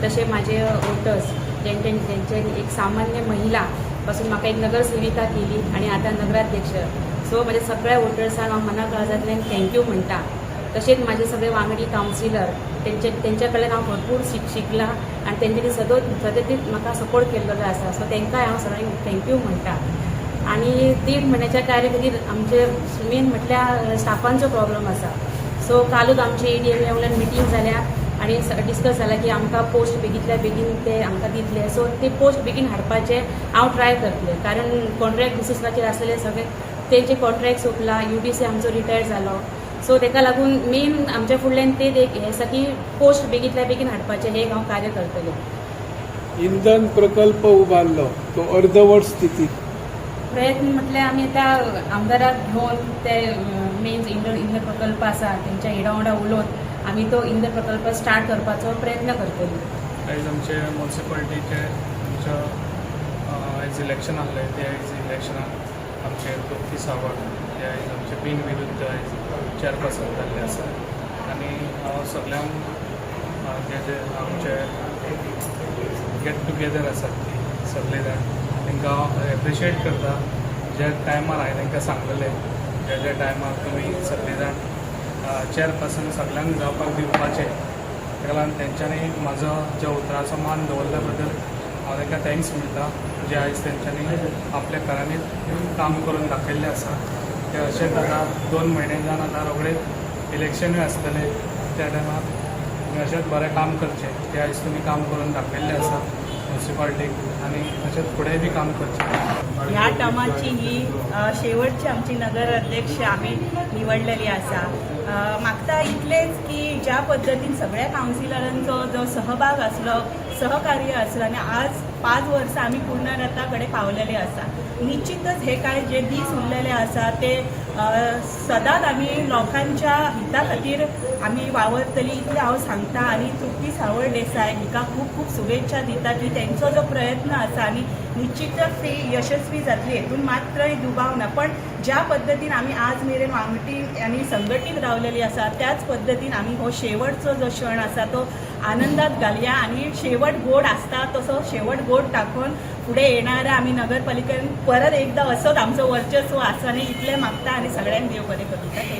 तशें म्हाजे वोटर्स जेंच्यांनी एक सामान्य महिला पासून म्हाका एक नगरसेविका केली आनी आतां नगराध्यक्ष. सो म्हज्या सगळ्या वोटर्सांक हांव मना काळजांतल्यान thank you म्हणटा. तशेंच म्हाजे सगळे वांगडी कावन्सिलर, तेंच्या कडल्यान हांव भरपूर शिकलां आनी तेंच्यांनी सदोत सतत म्हाका सपोर्ट केल्लो आसा. सो तांकांय हांव सगळ्यांक thank you म्हणटा. आनी 1.5 म्हयन्याच्या कार्य खातीर आमचे मेन म्हटल्यार स्टाफांचो प्रॉब्लम आसा. सो कालूच आमची एडीएम लेवलान मिटींग जाल्या आनी डिस्कस जाला की आमकां पोस्ट बेगींतल्या बेगीन ते आमकां दितले. सो ते पोस्ट बेगीन हाडपाचे हांव ट्राय करतलें, कारण कॉन्ट्रॅक्ट बेसिसाचेर आसलेले सगळे तेंचे कॉन्ट्रॅक्ट सोंपला, यूडीसी आमचो रिटायर जालो. सो ताका लागून मेन आमच्या फुडल्यान ते एक हें आसा की पोस्ट बेगींतल्या बेगीन हाडपाचें हें हांव कार्य करतलें. इंधन प्रकल्प उबारलो तो अर्दवट स्थितीत. प्रयत्न म्हटल्यार आमी आतां आमदाराक घेवन ते मेन इंधन इंधन प्रकल्प आसा, तेंच्या हेडा वांगडा उलोवन आमी तो इंधन प्रकल्प स्टार्ट करपाचो प्रयत्न करतली. आयज आमचे मुन्सिपालिटीचे आमच्या आयज इलेक्शन आहलें. ते आयज इलेक्शनाक आमचे तृप्ती सावंत हे आयज आमचे बिन विरुद्ध आयज चेअरपर्सन जाल्ले आसा. आनी हांव सगल्यांक जे जे आमचे गेट टुगेदर आसात ती सगळे जाण, तांकां हांव एप्रिशिएट करता. ज्या टायमार हांवें तांकां सांगलेलें, ज्या ज्या टायमार तुमी सगळे जाण चेअरपर्सन सगल्यांक जावपाक दिवपाचें, ताका लागून तेंच्यांनी म्हाजो ज्या उतराचो मान दवरल्या बद्दल हांव तांकां thanks म्हणटा. जे आयज तेंच्यांनी आपल्या घरांनी काम करून दाखयल्लें आसा ते अशेंच आतां 2 म्हयने जावन आतां रोखडेच इलेक्शनूय आसतलें. त्या टायमार तुमी अशेंच बरें काम करचें. तें आयज तुमी काम करून दाखयल्लें आसा मुन्सिपालिटीक आनी तशेंच फुडें बी काम करचें. ह्या टर्माची ही शेवटची आमची नगर अध्यक्ष आमी निवडलेली आसा. मागता इतलेंच की ज्या पद्दतीन सगळ्या कावन्सिलरांचो जो सहभाग आसलो, सहकार्य आसलो आनी आज 5 वर्सां आमी पूर्णता कडेन पावलेले आसा, निश्चितच हे काय जे दीस उरलेले आसा ते सदांच आमी लोकांच्या हिता खातीर आमी वावरतली, इतलें हांव सांगता. आनी तृप्ती सावळ देसाय हिका खूब खूब शुभेच्छा दिता की तेंचो जो प्रयत्न आसा आनी निश्चितच ती यशस्वी जातली हेतून मात्रय दुबाव ना. पण ज्या पद्दतीन आमी आज मेरेन वांगडी आनी संघटीत रावलेली आसा, त्याच पद्दतीन आमी हो शेवटचो जो क्षण आसा तो आनंदात घालया आनी शेवट गोड आसता तसो शेवट गोड टाकून फुडें येणाऱ्या आमी नगरपालिकेन परत एकदा असोच आमचो वर्चस्व आसा आनी इतलें मागता आनी सगळ्यांक देव बरें करूं. Thank you.